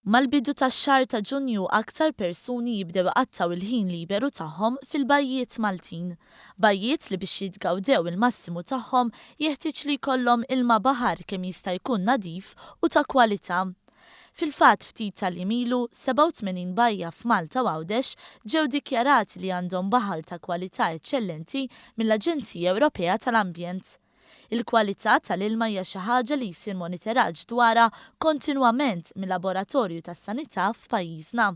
Mal-bidu tax-xahar ta' Ġunju aktar persuni jibdew iqattgħu l-ħin liberu tagħhom fil-bajjiet Maltin. Bajjiet li biex jitgawdew il-massimu tagħhom jeħtieġ li jkollhom ilma baħar kemm jista' jkun nadif u ta' kwalità. Fil-fatt ftit tal-jiem ilu, 87 bajja f'Malta u Għawdex ġew dikjarati li għandhom baħar ta' kwalità eċċellenti mill-Aġenzija Ewropea tal-Ambjent. Il-kwalità tal-ilma hija xi ħaġa li jsir moniteraġġ dwarha kontinwament mil-Laboratorju tas-Sanità f'pajjiżna.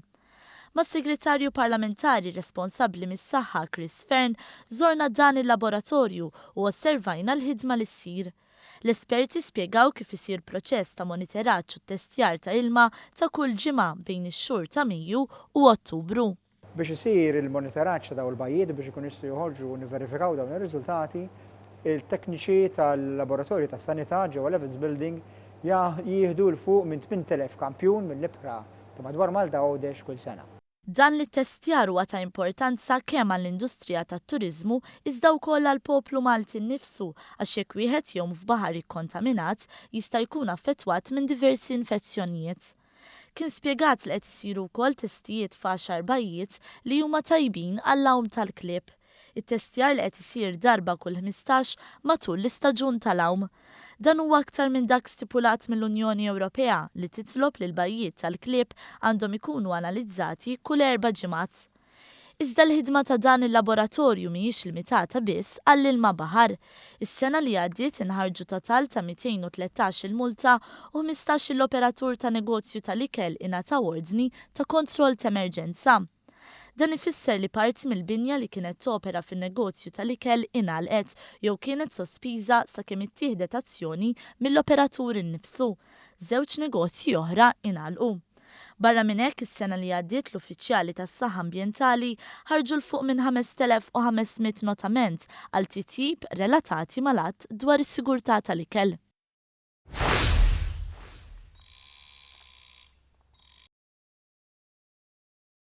Mas-Segretarju Parlamentari responsabbli mis-Saħħa Chris Fearne żorna dan il-laboratorju u osservajna l-ħidma li ssir. L-esperti spjegaw kif isir proċess ta' moniteraġġ u ttestjar ta' ilma ta' kull ġimgħa bejn ix-xhur ta' Mejju u Ottubru. Biex isir il-monitoraġġ ta' dawn il-bajjiet u biex ikunu jistgħu joħorġu u nivverifikaw dawn ir-riżultati, il-tekniċi tal-Laboratorju tas-Sanità ġewwa l-Evans Building jieħdu 'l fuq minn 8,000 kampjun mill-ibħra ta' madwar Malta u Għawdex kull sena. Dan l-ittestjar huwa ta' importanza kemm għall-industrija tat-turiżmu iżda wkoll għall-poplu Malti nnifsu għax jekk wieħed jgħum f'baħar ikkontaminat jista' jkun affettwat minn diversi infezzjonijiet. Kien spjegat li qed isiru wkoll testijiet f'għaxar bajjiet li huma tajbin għall-għawm tal-klieb. Ittestjar li qed isir darba kull 15 matul l-istaġun tal-għawm. Dan huwa aktar minn dak stipulat mill-Unjoni Ewropea li titlob li l-bajjiet tal-klieb għandhom ikunu analizzati kull erba' ġimgħat. Iżda l-ħidma ta' dan il-laboratorju mhijiex limitata biss għall-ilma baħar. Is-sena li għaddiet inħarġu total ta' 213-il multa u 15-il operatur ta' negozju tal-ikel ingħataw ordni ta' kontroll t'emerġenza. Dan ifisser li parti mill-binja li kienet topera fin-negozju tal-ikel ingħalqet jew kienet sospiża sakemm ittieħdet azzjoni mill-operatur innifsu. Żewġ negozji oħra ingħalqu. Barra minn hekk, is-sena li għaddiet l-uffiċjali tas-saħħa ambjentali ħarġu 'l fuq minn 5,500 notament għal titjib relatati mal-Att dwar is-Sigurtà tal-Ikel.